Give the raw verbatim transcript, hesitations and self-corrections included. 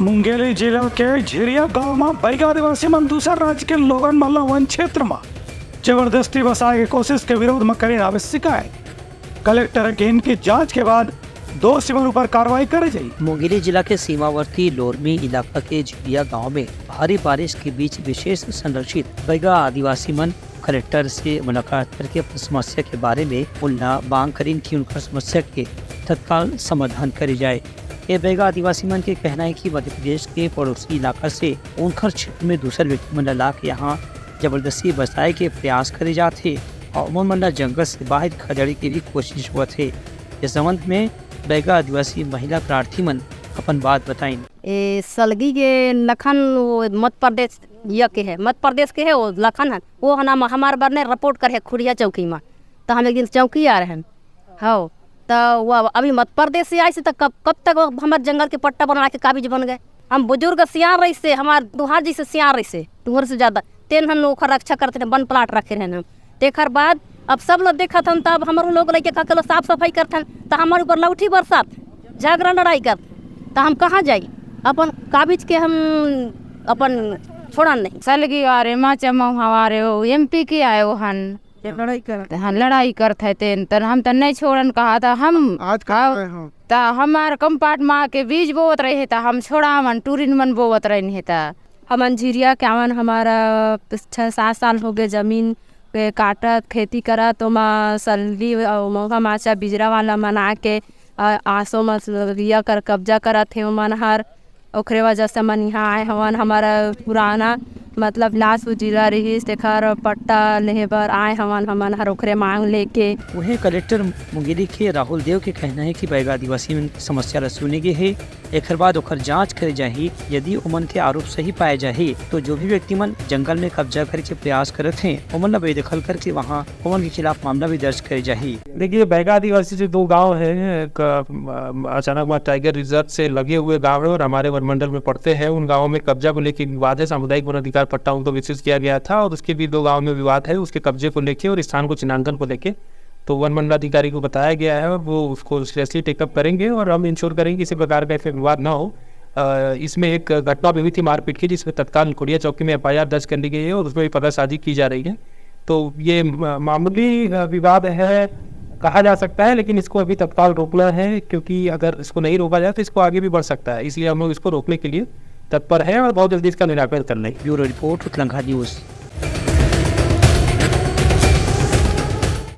मुंगेली जिला के झिरिया गांव म बैगा आदिवासी मन दूसर राज्य के लोगन मन ल वन क्षेत्र म जबरदस्ती बसाए के कोशिश के विरोध म करिन हावय शिकायत। कलेक्टर ह कहिन कि जांच के बाद दोषी मन ऊपर कार्रवाई करे जाही। मुंगेली जिला के सीमावर्ती लोरमी इलाका के झिरिया गांव में भारी बारिश के बीच विशेष संरक्षित बैगा आदिवासी मन कलेक्टर से मुलाकात करके अपन समस्या के बारे में उनला मांग करिन कि उनकर समस्या के तत्काल समाधान करे जाए। ये बैगा आदिवासी मन के कहना है कि मध्य प्रदेश के पड़ोसी इलाका से उनकर क्षेत्र में दूसर व्यक्ति मन ला लाके यहाँ जबरदस्ती बसाए के प्रयास करे जात हे और ओमन मन ला जंगल से बाहर खदेड़े के भी कोशिश होत हे। इस संबंध में बैगा आदिवासी महिला प्रार्थी मन अपन बात बताइन। ए सलगी के लखन वो मध्य प्रदेश ये के है, मध्य प्रदेश के है वो लखन है, वो हना हमार बर ने रिपोर्ट करे है खुड़िया चौकी में। तो हम एक दिन चौकी आ रहे हैं, हाँ, तो वो अभी मध्य प्रदेश से आए से तो कब कब तक वो हमारे जंगल के पट्टा बना के काबिज बन गए। हम बुजुर्ग सियान रही से, हमार तुहार जैसे सियान रही से, तुहर से ज्यादा तेन हम ओखर रक्षा करते रहे, बन प्लाट रखे रहे हम। तेखर बाद अब सब लोग देखत हन, तब हमरो लोग लइके का केलो साफ सफाई करथन, त हमर ऊपर लौठी बरसात, झगड़ा लड़ाई कर, त हम कहाँ जाई? अपन काबिज के हम अपन छोड़न नहीं। सलगी वारे, माचा महुआ वारे, वो एमपी के आए वो हन। ये लड़ाई करत। हाँ, लड़ाई करत है तेन, त हम त नहीं छोड़न कहा त हम आज का हाँ, आए हो? त हमार कंपार्ट में आके बीज बोवत रहे त हम छोड़ावन, टूरिन मन बोवत रहे नहीं त। हमन झिरिया के आवन, हमारा छः सात साल हो गए जमीन के काटत, खेती करत, ओमा सल्ली अउ महुआ माचा बिजरा वाला मन आके, अ, आसो म रिया कर कब्जा करत हे ओमन हर। ओखरे वजह से हमन इहाँ आए हवन। हमारा पुराना मतलब लाश उजिला रिहिस, तेखर पट्टा लेहे बर आए हवन हमन हर ओखरे मांग लेके। वहीं कलेक्टर मुंगेली के राहुल देव के कहना है कि बैगा आदिवासी मन के समस्या ल सुने गे हे, एखर बाद ओखर जांच करे जाही। यदि ओमन के आरोप सही पाए जाही, तो जो भी व्यक्ति मन जंगल में कब्जा करे के प्रयास करत हे, ओमन ल बेदखल करके वहां ओमन के खिलाफ मामला भी दर्ज करे जाही। देखिए, बैगा आदिवासी जो दो गांव हैं, एक, अ, अचानकबाग टाइगर रिजर्व से लगे हुए गांव है और हमारे वनमंडल में पड़ते हैं, उन गांवों में कब्जा को लेकर विवाद है। सामुदायिक वन अधिकार पट्टा उनको विस्तृत किया गया था और उसके भी दो गांव में विवाद है, उसके कब्जे को लेके और स्थान को चिन्हांकन को लेके। तो वन मंडलाधिकारी को बताया गया है और वो उसको सीरियसली टेकअप करेंगे और हम इंश्योर करेंगे किसी प्रकार का इसमें विवाद ना हो। अ, इसमें एक घटना भी हुई थी मारपीट की, जिसमें तत्काल खुड़िया चौकी में एफआईआर दर्ज कर ली गई है और उसमें भी पतासाजी की जा रही है। तो ये म-, मामूली, अ, विवाद है कहा जा सकता है, लेकिन इसको अभी तत्काल रोकना है, क्योंकि अगर इसको नहीं रोका जाए तो इसको आगे भी बढ़ सकता है। इसलिए हम लोग इसको रोकने के लिए तत्पर हैं और बहुत जल्दी इसका निराकरण कर लेंगे। ब्यूरो रिपोर्ट, उतलंघा न्यूज़।